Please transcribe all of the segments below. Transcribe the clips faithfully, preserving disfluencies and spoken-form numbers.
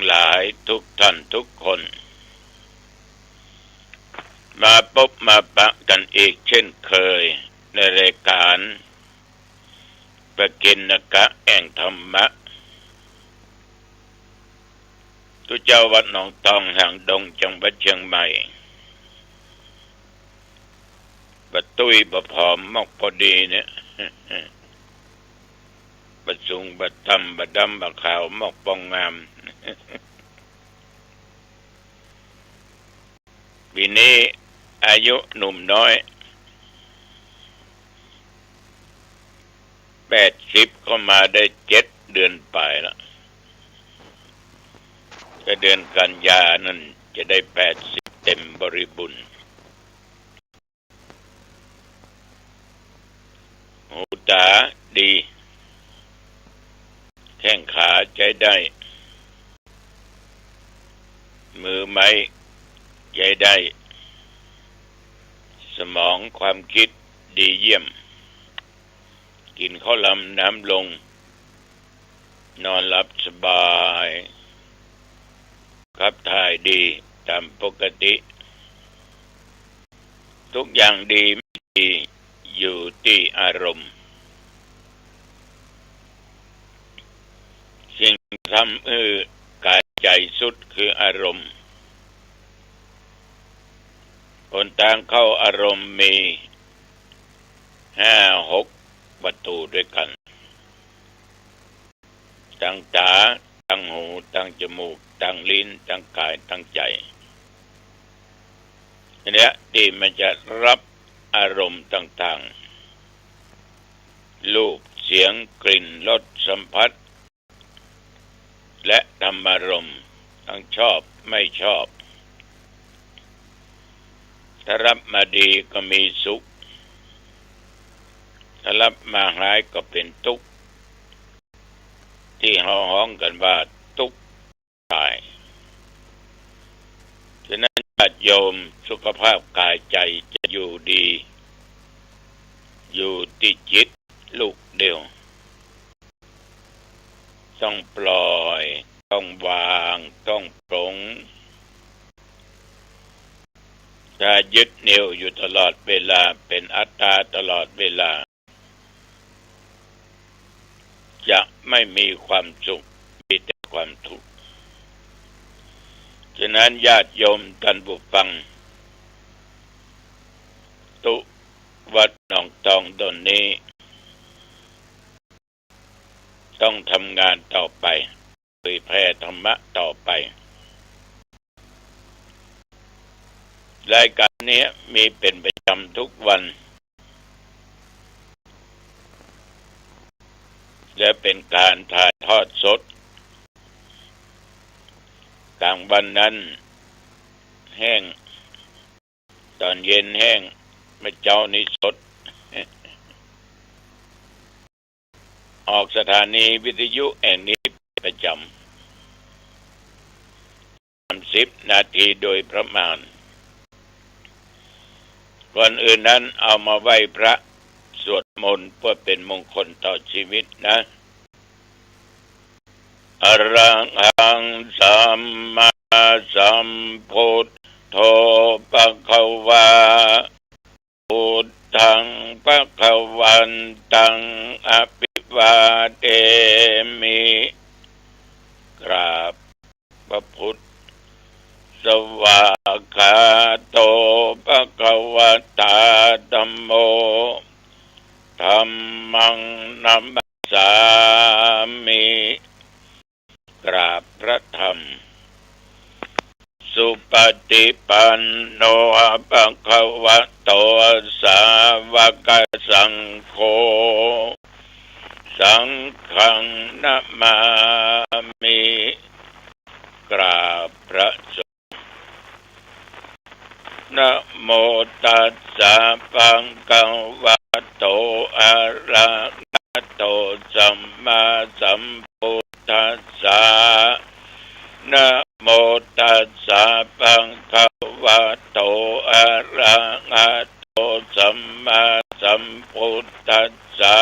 หลายทุกท่านทุกคน มาพบมาปะกันอีกเช่นเคย ในรายการปกิณกะแอ่งธรรมะ ตุ๊เจ้าวัดหนองตอง หางดง จังหวัดเชียงใหม่ บ่ตุ้ยบ่ผอม มอกพอดีเนี่ย บ่สูงบ่ต่ำ บ่ดำบ่ขาว มอกปองงาม ปีนี้อายุหนุ่มน้อย แปดสิบ ก็มาได้เจ็ดเดือนปลายละ ก็เดือนกันยานั่นจะได้แปดสิบเต็มบริบูรณ์ หูตาดี แข้งขาใช้ได้ มือไม้ใช้ได้ สมองความคิดดีเยี่ยม กินข้าวลำน้ำลง นอนหลับสบาย ขับถ่ายดีตามปกติ ทุกอย่างดีไม่ดีอยู่ที่อารมณ์ สิ่งทำให้กายใจสุดคืออารมณ์ หนทางเข้าอารมณ์มีห้าหกประตูด้วยกัน ทางตา ทางหู ทางจมูก ทางลิ้น ทางกาย ทางใจ เนี่ยที่มันจะรับอารมณ์ต่างๆ รูป เสียง กลิ่น รส สัมผัส และธรรมารมณ์ ทั้งชอบไม่ชอบ ถ้ารับมาดีก็มีสุข ถ้ารับมาร้ายก็เป็นทุกข์ ที่เฮาฮ้องกันว่าทุกข์กาย ฉะนั้นญาติโยมสุขภาพกายใจจะอยู่ดี อยู่ที่จิตลูกเดียว ต้องปล่อย ต้องวาง ต้องปลง ถ้ายึดเหนี่ยวอยู่ตลอดเวลา เป็นอัตตาตลอดเวลา จะไม่มีความสุข มีแต่ความทุกข์ ฉะนั้นญาติโยมท่านผู้ฟัง ตุ๊วัดหนองตองตนนี้ ต้องทำงานต่อไป เผยแผ่ธรรมะต่อไป รายการนี้มีเป็นประจำทุกวัน และเป็นการถ่ายทอดสด กลางวันนั้นแห้ง ตอนเย็นแห้ง เมื่อเช้านี้สด ออกสถานีวิทยุแห่งนี้ประจำ สามสิบนาทีโดยประมาณ ก่อนอื่นนั้นเอามาไหว้พระสวดมนต์เพื่อเป็นมงคลต่อชีวิตนะ Arahaṃ sammāsambuddho bhagavā. Buddhaṃ bhagavantaṃ abhivādemi. กราบพระพุทธ Svākkhāto bhagavatā dhammo. Dhammaṃ namassāmi. กราบพระธรรม Supaṭipanno bhagavato sāvakasaṅgho. Saṅghaṃ namāmi. กราบพระสงฆ์ Namo tassa bhagavato arahato sammāsambuddhassa. Namo tassa bhagavato arahato sammāsambuddhassa.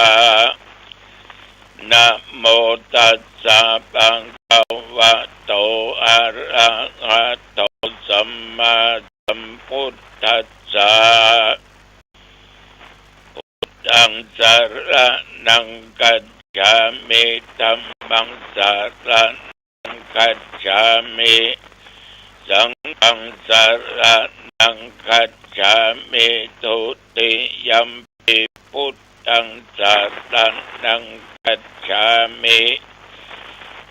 Namo tassa bhagavato arahato sammāsambuddhassa. Buddhaṃ saraṇaṃ gacchāmi. Dhammaṃ saraṇaṃ gacchāmi. Saṅghaṃ saraṇaṃ gacchāmi. Dutiyampi buddhaṃ saraṇaṃ gacchāmi.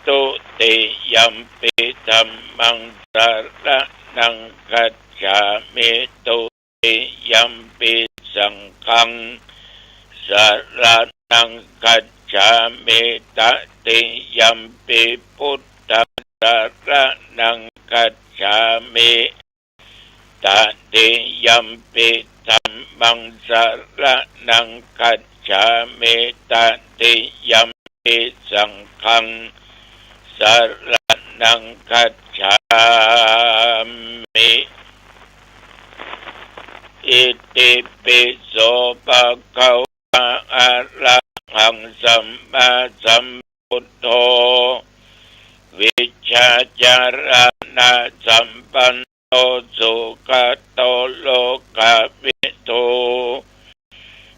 Dutiyampi dhammaṃ saraṇaṃ gacchāmi. Dutiyampi saṅghaṃ saraṇaṃ gacchāmi. Tatiyampi buddhaṃ saraṇaṃ gacchāmi. Tatiyampi dhammaṃ saraṇaṃ gacchāmi. Tatiyampi saṅghaṃ saraṇaṃ gacchāmi. Itipi so bhagavā arahaṃ sammāsambuddho vijjācaraṇasampanno sugato lokavidū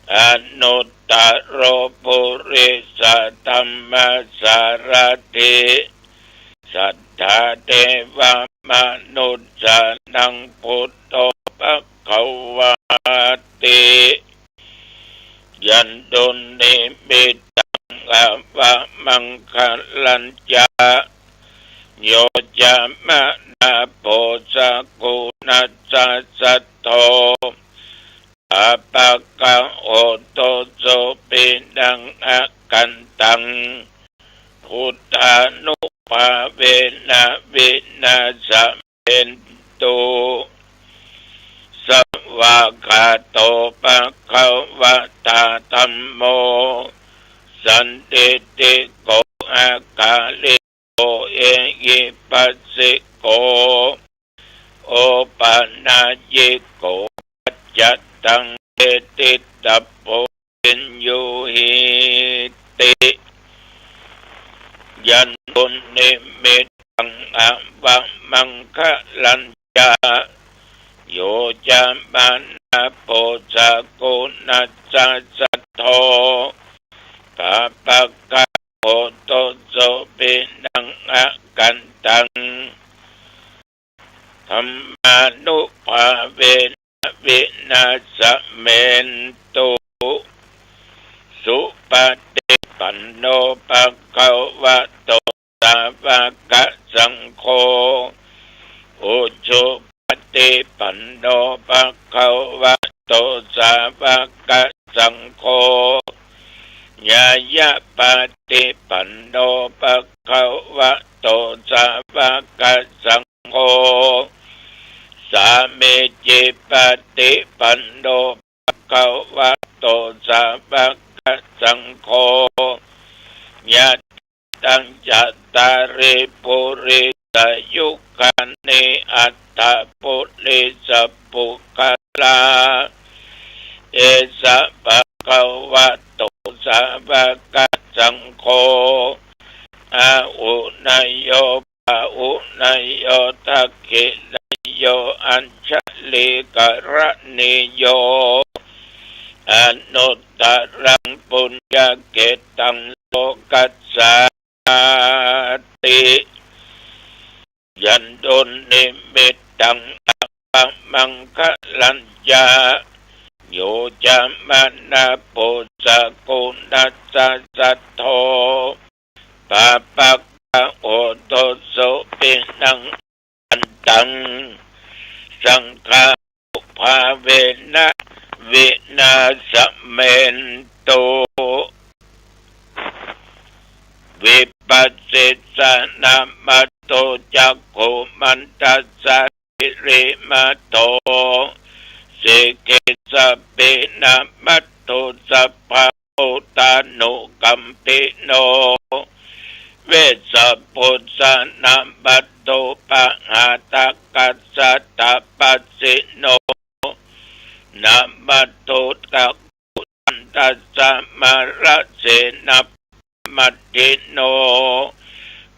anuttaro purisadammasārathi satthā devamanussānaṃ buddho bhagavāti. Yandunnimittaṃ avamaṅgalañca yo cāmanāpo sakuṇassa saddo pāpaggaho dussupinaṃ akantaṃ buddhānubhāvena vināsamentu. Svākkhāto bhagavatā dhammo sandiṭṭhiko akāliko ehipassiko opanayiko paccattaṃ veditabbo viññūhīti. Yandunnimittaṃ avamaṅgalañca yo cāmanāpo sakuṇassa saddo pāpaggaho dussupinaṃ akantaṃ dhammānubhāvena vināsamentu. Supaṭipanno bhagavato sāvakasaṅgho ujupaṭipanno bhagavato sāvakasaṅgho ñāyapaṭipanno bhagavato sāvakasaṅgho sāmīcipaṭipanno bhagavato sāvakasaṅgho yadidaṃ cattāri purisayugāni aṭṭha purisapuggalā esa bhagavato sāvakasaṅgho āhuneyyo pāhuneyyo dakkhiṇeyyo añjalikaraṇīyo anuttaraṃ puññakkhettaṃ lokassāti. Yandunnimittaṃ avamaṅgalañca yo cāmanāpo sakuṇassa saddo pāpaggaho dussupinaṃ akantaṃ saṅghānubhāvena vināsamentu. Vipassissānamato cakkhumantassa sirīmato sikhissapi namatthu sabbā bhutānukampino vessabhussa namatthu pahātakkassa tapassino namatthu kakkhuttassa mārasenamāraddhino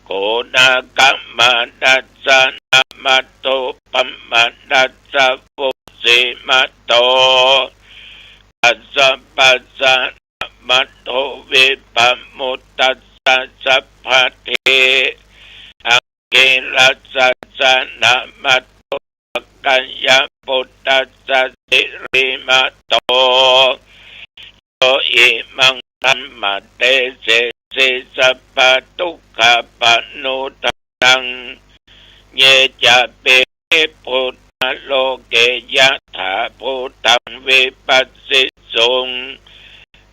konāgam Pamādassa namatthu pamādassa vusīmato, kassapassa namatthu vippamuttassa sabbadhi, aṅgīrasassa namatthu sakyaputtassa sirīmato, yo imaṃ dhammatejesi sabbadukkhāpanūdanaṃ, ye cāpi buddhā loke yathābhūtaṃ vipassisuṃ,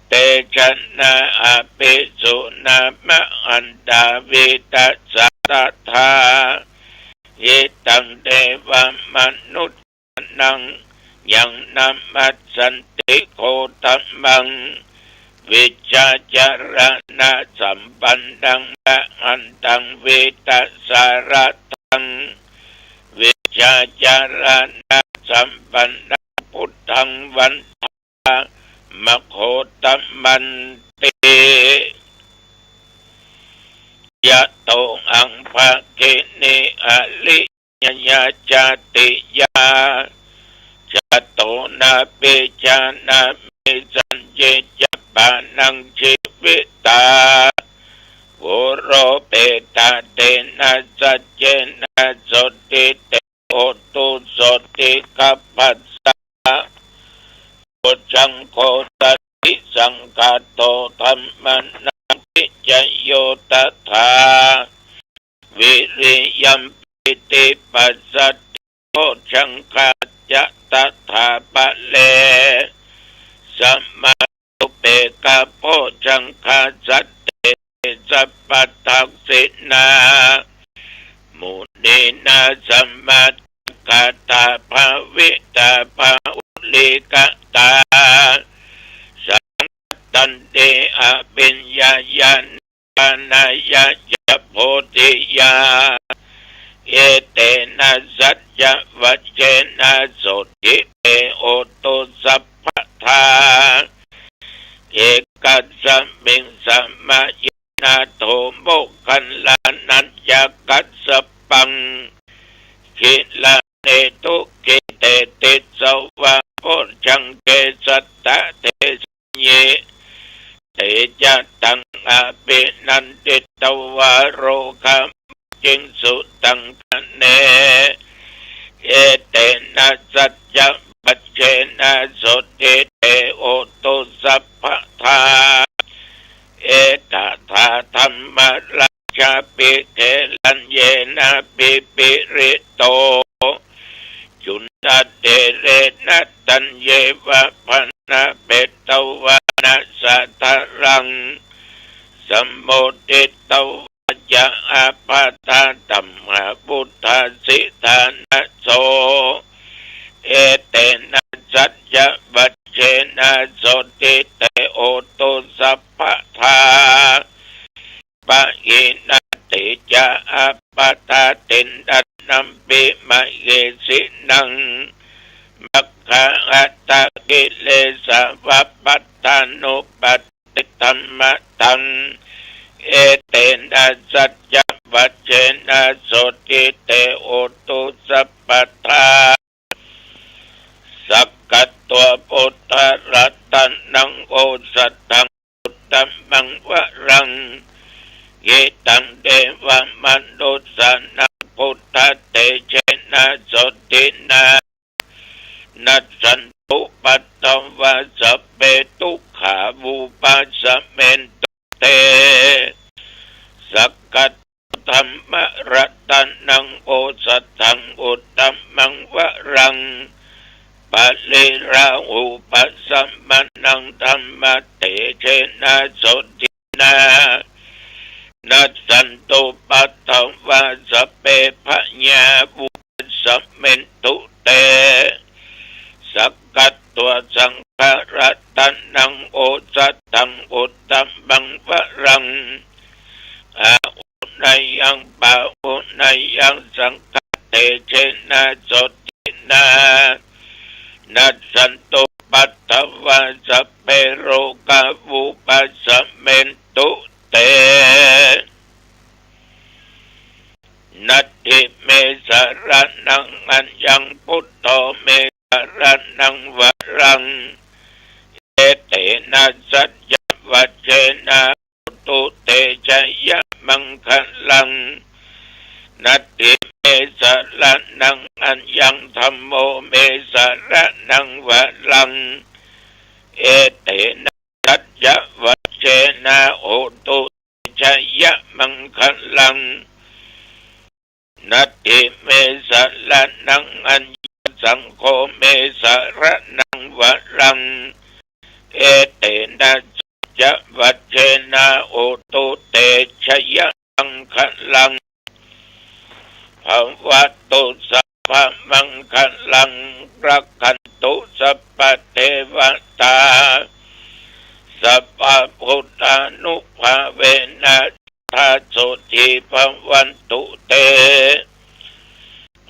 te janā apisuṇā mahantā vītasā tathā, hitaṃ devamanussānaṃ yaṃ namassanti gotamaṃ, vijjācaraṇasampannaṃ mahantaṃ vītasāraddhaṃ, vijjācaraṇasampannaṃ buddhaṃ vandāma gotamanti. Yato haṃ bhagini ariyā jātiyā, jato nābhijānāmi sañcicca pāṇaṃ jīvitā, gurupetāti na saccena sotthi te hotu sotthi gabbhassa. Bojjhaṅgo satisaṅkhāto dhammānaṃ vicayo tathā, viriyampīti passaddhi bojjhaṅgā ca tathāpare, samādhupekkhabojjhaṅgā sattete sabbadassinā, muninā sammadakkhātā bhāvitā bahulīkatā, saṅkattanti abhiññāya nibbānāya ca bodhiyā. Etena saccavajjena sotthi te hotu sabbadā. Ekasmiṃ samaye nātho moggallānaññakassapaṃ, gilāne dukkhite disvā bojjhaṅge satta desayi. Te ca taṃ abhinanditvā rogā mucciṃsu taṅkhaṇe. Etena saccavajjena sotthi te hotu sabbadā. Etadā dhammarājāpi gelaññenābhipīḷito, cundattherena taññeva bhaṇāpetvāna sādaraṃ, sammoditvā ca ābādhā tamhā vuṭṭhāsi ṭhānaso. Etena saccavajjena sotthi te hotu sabbadā. Pahīnā te ca ābādhā tiṇṇannampi mahesinaṃ, maggāhatakilesā va pattānuppattidhammataṃ. Etena saccavajjena sotthi te hotu sabbadā. Sakkatvā buddharatanaṃ osathaṃ uttamaṃ varaṃ, hitaṃ devamanussānaṃ buddhatejena sotthinā, nassantupaddavā sabbe dukkhā vūpasamentu te. Sakkatvā dhammaratanaṃ osathaṃ uttamaṃ varaṃ, pariḷāhūpasamanaṃ dhammatejena sotthinā, nassantupaddavā sabbe bhayā vūpasamentu te. Sakkatvā saṅgharatanaṃ osathaṃ uttamaṃ varaṃ, āhuneyyaṃ pāhuneyyaṃ saṅghatejena sotthinā, nassantupaddavā sabbe rogā vūpasamentu te. Natthi me saraṇaṃ aññaṃ, buddho me saraṇaṃ varaṃ. Etena saccavajjena, hotu te jayamaṅgalaṃ. Natthi me saraṇaṃ aññaṃ, dhammo me saraṇaṃ varaṃ. Etena saccavajjena, hotu te jayamaṅgalaṃ. Natthi me saraṇaṃ aññaṃ, saṅgho me saraṇaṃ varaṃ. Etena saccavajjena, hotu te jayamaṅgalaṃ. Bhavatu sabbamaṅgalaṃ, rakkhantu sabbadevatā, sabbabuddhānubhāvena, sadā sotthī bhavantu te.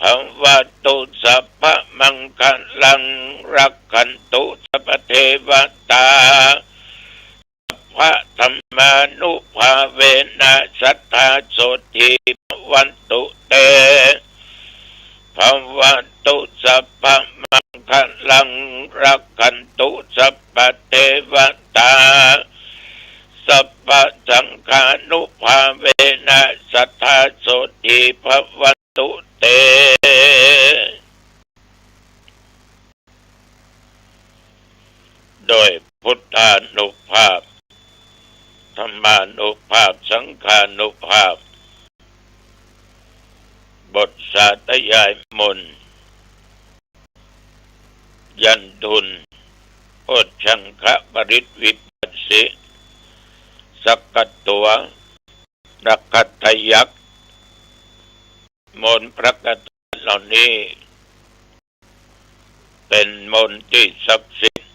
Bhavatu sabbamaṅgalaṃ, rakkhantu sabbadevatā, sabbadhammānubhāvena, sadā sotthī bhavantu te. Bhavatu sabbamaṅgalaṃ, rakkhantu sabbadevatā, sabbasaṅghānubhāvena, sadā sotthī bhavantu te. ด้วยพุทธานุภาพ ธรรมานุภาพ สังฆานุภาพ บทสาธยายมนต์ ยันทุน โอจจังคปริตวิปัสสิ สักกัตตัว รักขัตตยักษ์ มนต์พระคาถาเหล่านี้ เป็นมนต์ที่ศักดิ์สิทธิ์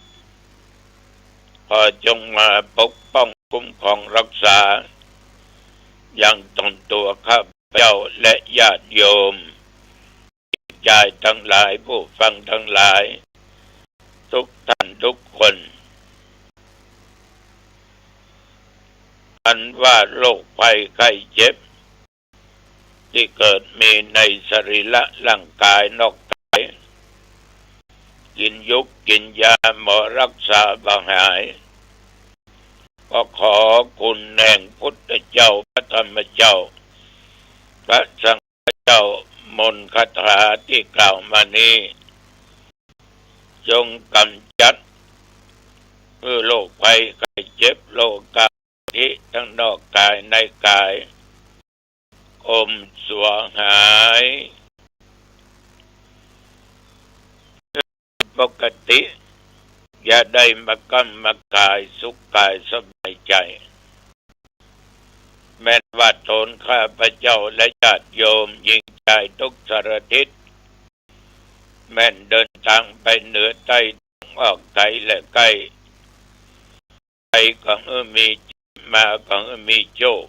ขอจงมาปกป้องคุ้มครองรักษา ยังตนตัวข้าพเจ้าและญาติโยม ชายทั้งหลาย ผู้ฟังทั้งหลาย ทุกท่านทุกคน อันว่าโรคภัยไข้เจ็บ ที่เกิดมีในสรีระร่างกายนอกกาย กินยุบกินยาหมอรักษาบ่หาย ก็ขอคุณแห่งพุทธเจ้า พระธรรมเจ้า พระสังฆเจ้า มนต์คาถาที่กล่าวมานี้ จงกำจัด คือโรคภัยไข้เจ็บ โรคกาธิทั้งนอกกายในกาย อมสวงหาย ปกติ อย่าได้มาก้ำมาก่าย สุขกายสบายใจ แม้นว่าตนข้าพเจ้าและญาติโยมหญิงชายทุกสารทิศ แม้นเดินทางไปเหนือใต้ ออกไกลและใกล้ ไปก็ให้มี มาก็ให้มีโชค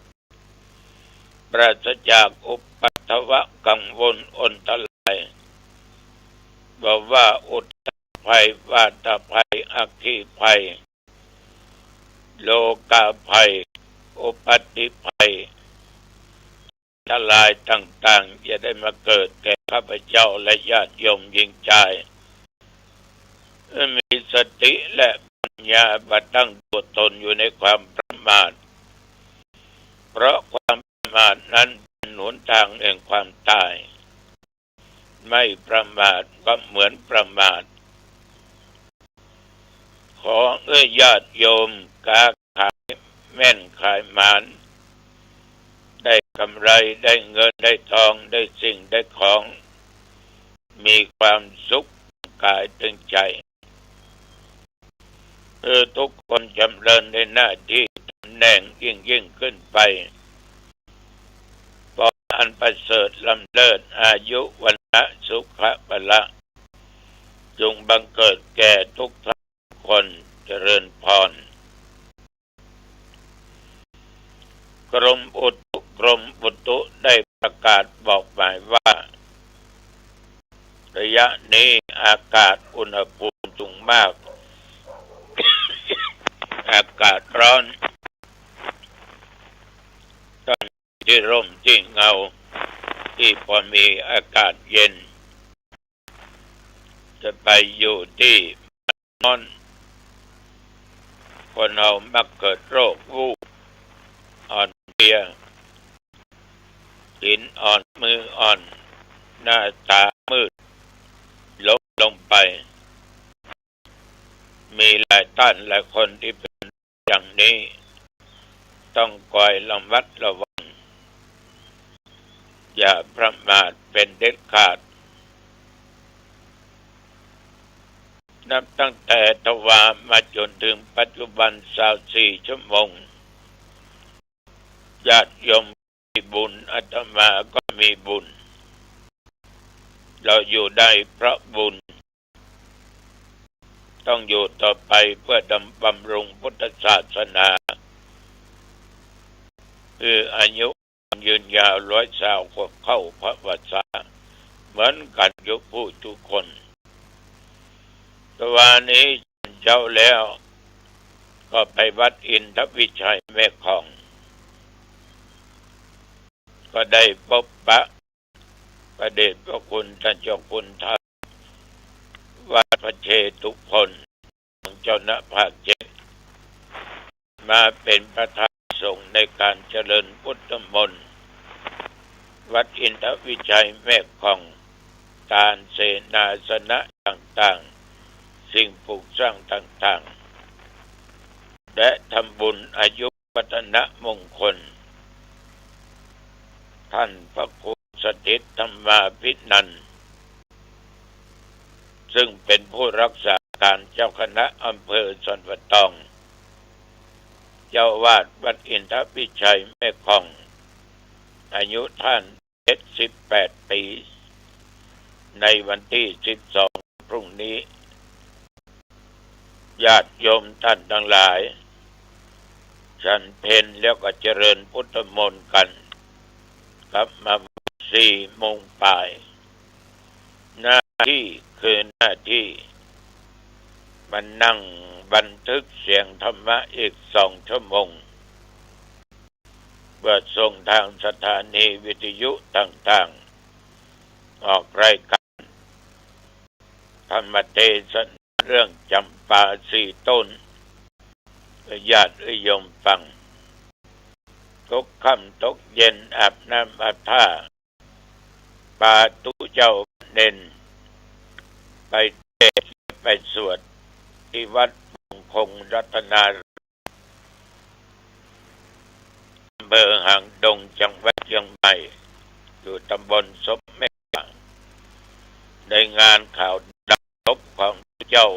ปราศจากอุปัทวะกังวลอันตราย บ่ว่าอุทกภัย วาตภัย อัคคีภัย โรคาภัย อุปัตติภัย อันตรายต่างๆ อย่าได้มาเกิดแก่ข้าพเจ้าและญาติโยมหญิงชาย มีสติและปัญญามาตั้งตัวตนอยู่ในความประมาท เพราะความประมาทนั้นเป็นหนทางแห่งความตาย ไม่ประมาทก็เหมือนประมาท ขอให้ญาติโยมค้าขายแม่นขายหมาน ได้กำไร ได้เงินได้ทอง ได้สิ่งได้ของ มีความสุขกายถึงใจ เออ ทุกคนจำเริญในหน้าที่ตำแหน่งยิ่งๆ ขึ้นไป พรอันประเสริฐล้ำเลิศ อายุ วรรณะ สุขะ พละ จงบังเกิดแก่ทุกท่านทุกคน เจริญพร กรมอุตุ กรมอุตุได้ประกาศบอกหมายว่า ระยะนี้อากาศอุณหภูมิสูงมาก อากาศร้อน ต้องที่ร่มที่เงา ที่พอมีอากาศเย็น จะไปอยู่ที่ร้อน คนเรามักเกิดโรควูบ อ่อนเพลีย ศีลอ่อน มืออ่อน หน้าตามืด ล้มลงไป มีหลายท่านหลายคนที่เป็นอย่างนี้ ต้องคอยระมัดระวัง อย่าประมาทเป็นเด็ดขาด นับตั้งแต่ทวารมาจนถึงปัจจุบัน ซาวสี่ ชั่วโมง ญาติโยมมีบุญ อาตมาก็มีบุญ เราอยู่ได้เพราะบุญ ต้องอยู่ต่อไปเพื่อดำ บำรุงพุทธศาสนา คืออายุยืนยาว ร้อยซาวขวบเข้าพรรษา เหมือนกันทุกผู้ทุกคน ทวารนี้เช้าแล้ว ก็ไปวัดอินทวิชัยแม่กลอง ก็ได้พบปะพระเดชพระคุณท่านเจ้าคุณทางวัดพระเชตุพน เจ้าคณะภาคเจ็ด มาเป็นประธานสงฆ์ในการเจริญพุทธมนต์ วัดอินทวิชัยแม่กลอง ทานเสนาสนะต่างๆ สิ่งปลูกสร้างต่างๆ และทำบุญอายุวัฒนมงคล ท่านพระครูสถิตธรรมาภินันท์ ซึ่งเป็นผู้รักษาการเจ้าคณะอำเภอสันป่าตอง เจ้าอาวาสวัดอินทวิชัยแม่กลอง อายุท่าน เจ็ดสิบแปด ปี ในวันที่ สิบสอง พรุ่งนี้ ญาติโยมท่านทั้งหลาย ฉันเพลแล้วก็เจริญพุทธมนต์กัน กลับมา สี่ โมงปลาย หน้าที่คือหน้าที่ มานั่งบันทึกเสียงธรรมะอีกสองชั่วโมง เพื่อส่งทางสถานีวิทยุต่างๆ ออกรายการธรรมเทศนาเรื่องจำปาสี่ต้น ให้ญาติโยมฟัง ทุกค่ำทุกเย็นอาบน้ำอาบท่า พาตุ๊เจ้าเณรไปเทศน์ไปสวดที่วัดมงคลรัตนาราม อำเภอหางดง จังหวัดเชียงใหม่ อยู่ตำบลสมแม่ ในงานข่าวดำศพของเจ้า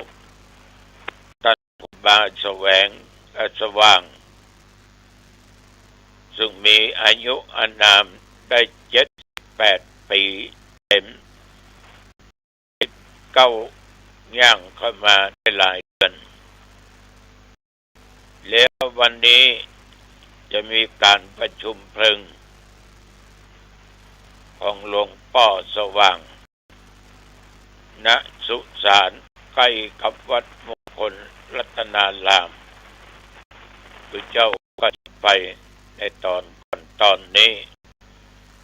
ท่านครูบาแสวง เอ่อ สว่าง ซึ่งมีอายุอานามได้ เจ็ดสิบแปด ปีเต็ม ก้าวย่างเข้ามาได้หลายเดือน แล้ววันนี้จะมีการประชุมเพลิง ของหลวงพ่อสว่าง ณ สุสานใกล้กับวัดมงคลรัตนาราม คือเจ้าก็จะไปในตอนก่อนตอนนี้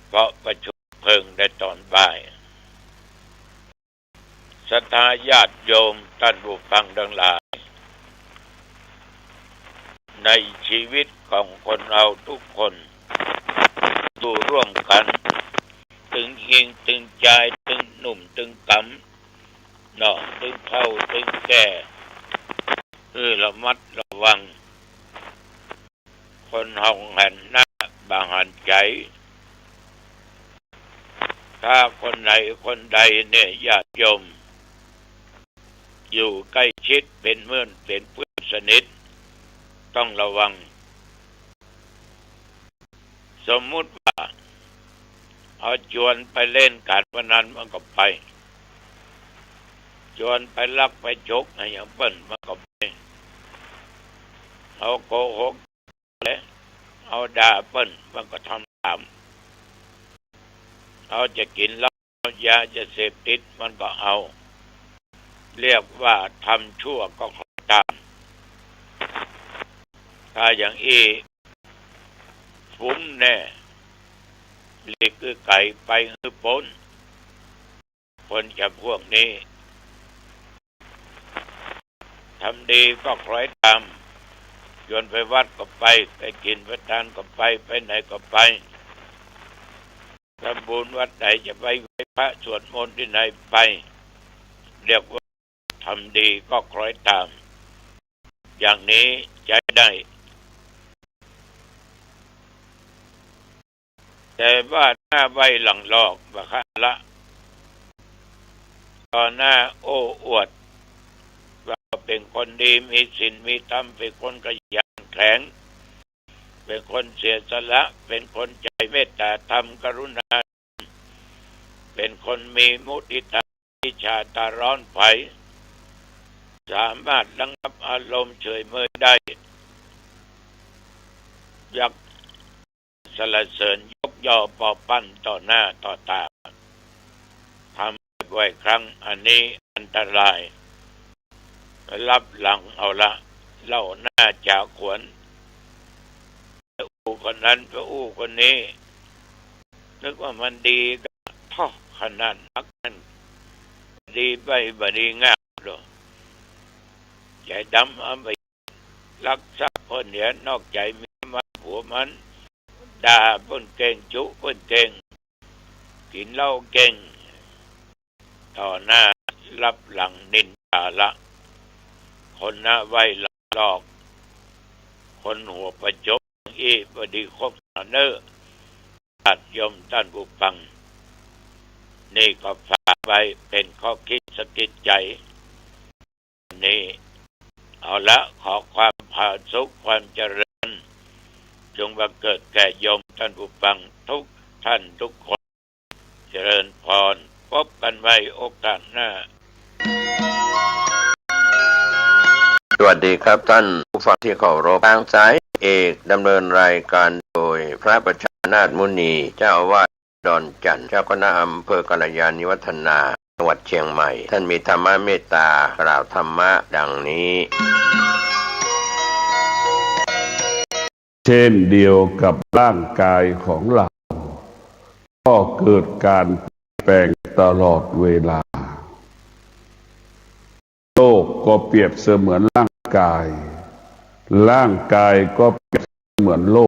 เพราะประชุมเพลิงในตอนบ่าย ศรัทธาญาติโยมท่านผู้ฟังทั้งหลาย ในชีวิตของคนเราทุกคน อยู่ร่วมกัน ตึงยิงตึงจาย ตึงหนุ่มตึงกำ เนาะ ตึงเฒ่าตึงแก่ เออ ระมัดระวัง คนเฮาหันหน้าบ่หันใจ ถ้าคนไหนคนใดเนี่ย ญาติโยม อยู่ใกล้ชิดเป็นเพื่อนเป็นเพื่อนสนิท ต้องระวัง สมมุติว่า เอาชวนไปเล่นการพนันมันก็ไป ชวนไปลักไปฉกอะหยังเปิ้นมันก็ไป เอาโกหกและเอาด่าเปิ้นมันก็ทำตาม เอาจะกินเหล้า เอายาจะเสพติดมันก็เอา เรียกว่าทำชั่วก็เข้าตาม ถ้าอย่างอี้ คุ้มแน่ หลีกหื้อไก๋ ไปหื้อป๊น คนจำพวกนี้ ทำดีก็คล้อยตาม ชวนไปวัดก็ไป ไปกินไปทานก็ไป ไปไหนก็ไป ทำบุญวัดไหน จะไปไหว้พระสวดมนต์ที่ไหนไป เรียกว่าทำดีก็คล้อยตาม อย่างนี้ใช้ได้ แต่ว่าหน้าไหว้หลังหลอก ว่าข้าละ ต่อหน้าโอ้อวด ว่าเป็นคนดี มีศีลมีธรรม เป็นคนขยันแข็ง เป็นคนเสียสละ เป็นคนใจเมตตาธรรม กรุณา เป็นคนมีมุทิตา อิจฉาตาร้อนใส สามารถระงับอารมณ์เฉยเมยได้ ยักสรรเสริญยกย่อปอปั้นต่อหน้าต่อตา ทำบ่อยๆครั้ง อันนี้อันตราย ลับหลังเอาละ เล่าหน้าจ๋าขวัญ อู้คนนั้นไปอู้คนนี้ นึกว่ามันดีก็เท่าขนาดนักนั่น ดีไปบ่ดีงามหรอก ใจดำเอาไปลักทรัพย์คนเดียวนอกใจเมียมันผัวมัน ด่าเปิ้นเก่ง จุเปิ้นเก่ง กินเหล้าเก่ง ต่อหน้าลับหลังนินทาละ คนหน้าไหว้หลังหลอก คนหัวประจบอี้ บ่ดีคบหาเน้อ ญาติโยมท่านผู้ฟัง นี่ก็ฝากไว้เป็นข้อคิดสะกิดใจ นี้ เอาละ ขอความผาสุก ความเจริญ จงบังเกิดแก่โยมท่านผู้ฟังทุกท่านทุกคน เจริญพร พบกันใหม่โอกาสหน้า สวัสดีครับท่านผู้ฟังที่เคารพ ทางสายเอกดำเนินรายการโดยพระประชานาถมุนี เจ้าอาวาสดอนจันทน์ เจ้าคณะอำเภอกัลยาณิวัฒนา จังหวัดเชียงใหม่ ท่านมีธรรมเมตตากล่าวธรรมะดังนี้ เช่นเดียวกับร่างกายของเรา ก็เกิดการเปลี่ยนแปลงตลอดเวลา โลกก็เปรียบเสมือนร่างกาย ร่างกายก็เปรียบเสมือนโล